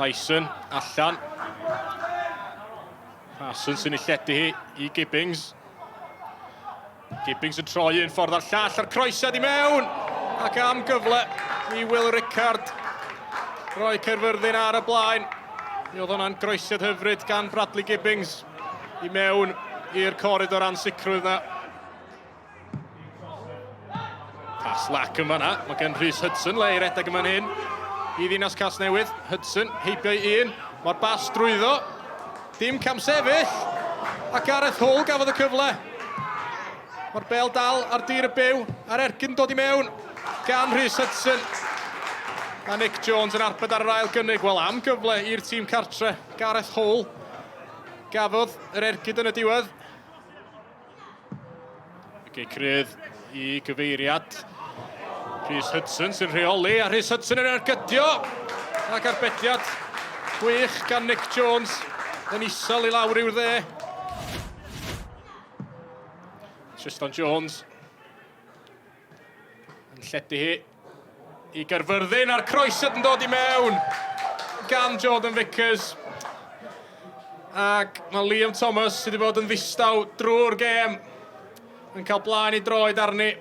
Dyson allan. Parsons sy'n ei lledu hi i Gibbings. Gibbings yn troi un ffordd a'r llall a'r croesiad i mewn! Ac am gyfle i Will Rickard roi Caerfyrddin ar y blaen. Mi oedd hwnna'n groesiad hyfryd gan Bradley Gibbings i mewn i'r coridor ansicrwydd na. Pas lac yn fanna. Mae gen Rhys Hudson le i redeg yn fan hyn. I Ddinas Casnewydd. Hudson heibio i un. Mae'r bas drwyddo. Dim camsefyll. A Gareth Hull gafodd y cyfle. Mae'r bel dal ar dir y byw. A'r ergyd yn dod i mewn gan Rhys Hudson. A Nick Jones yn arbed ar yr ail gynnig. Wel, am gyfle i'r tîm cartre. Gareth Hull gafodd yr ergyd yn y diwedd. Gic rydd i gyfeiriad Rhys Hudson sy'n rheoli, a Rhys Hudson yn ergydio! Ac arbediad gwych gan Nick Jones yn isel i lawr i'w dde. Tristan Jones yn lledu hi i Gaerfyrddin a'r croesiad yn dod i mewn gan Jordan Vickers. Ac mae Liam Thomas sydd wedi bod yn ddistaw drwy'r gêm yn cael blaen i droed arni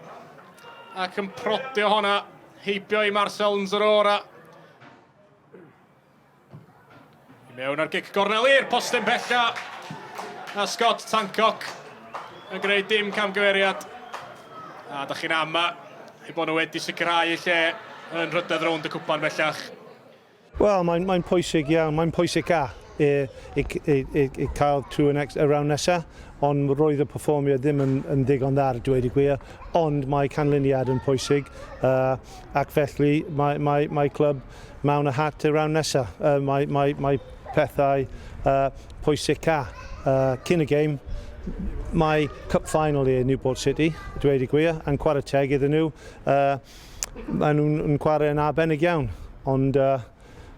ac yn prodio honna heibio i Marcel Nzorora. I mewn ar gic gornel i'r postyn pella. A Scott Tancock yn gwneud dim camgymeriad. A da chi'n ama eu bod nhw wedi sicrhau eu lle yn rhydedd rownd y cwpan bellach. Wel, mae'n mae pwysig iawn, mae'n pwysig a i, i, i, i, i cael trwy y, next, y round nesaf, ond roedd y perfformiad ddim yn, yn ddigon dda, dweud y gwir, ond mae canlyniad yn pwysig, uh, ac felly mae, mae, mae clwb mewn y hat y round nesa. Uh, mae, mae, mae pethau uh, pwysica uh, cyn y game. Mae Cup Final i Newport City, dweud y gwir, a'n chwarae teg iddyn nhw. Uh, maen nhw'n chwarae yn arbennig iawn, ond uh,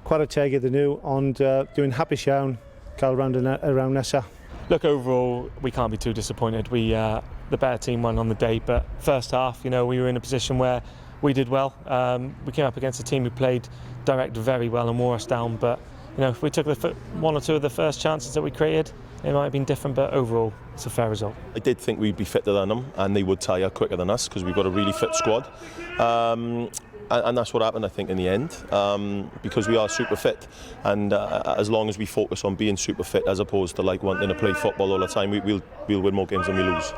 chwarae teg iddyn nhw, ond uh, dwi'n hapus iawn cael round y, y round nesaf. Look, overall, we can't be too disappointed. We, the better team won on the day, but first half, you know, we were in a position where we did well. Um, we came up against a team who played direct very well and wore us down, but you know, if we took the one or two of the first chances that we created, it might have been different, but overall, it's a fair result. I did think we'd be fitter than them and they would tire quicker than us because we've got a really fit squad. Um, and, and that's what happened, I think, in the end, um, because we are super fit. And uh, as long as we focus on being super fit as opposed to like wanting to play football all the time, we, we'll, we'll win more games than we lose.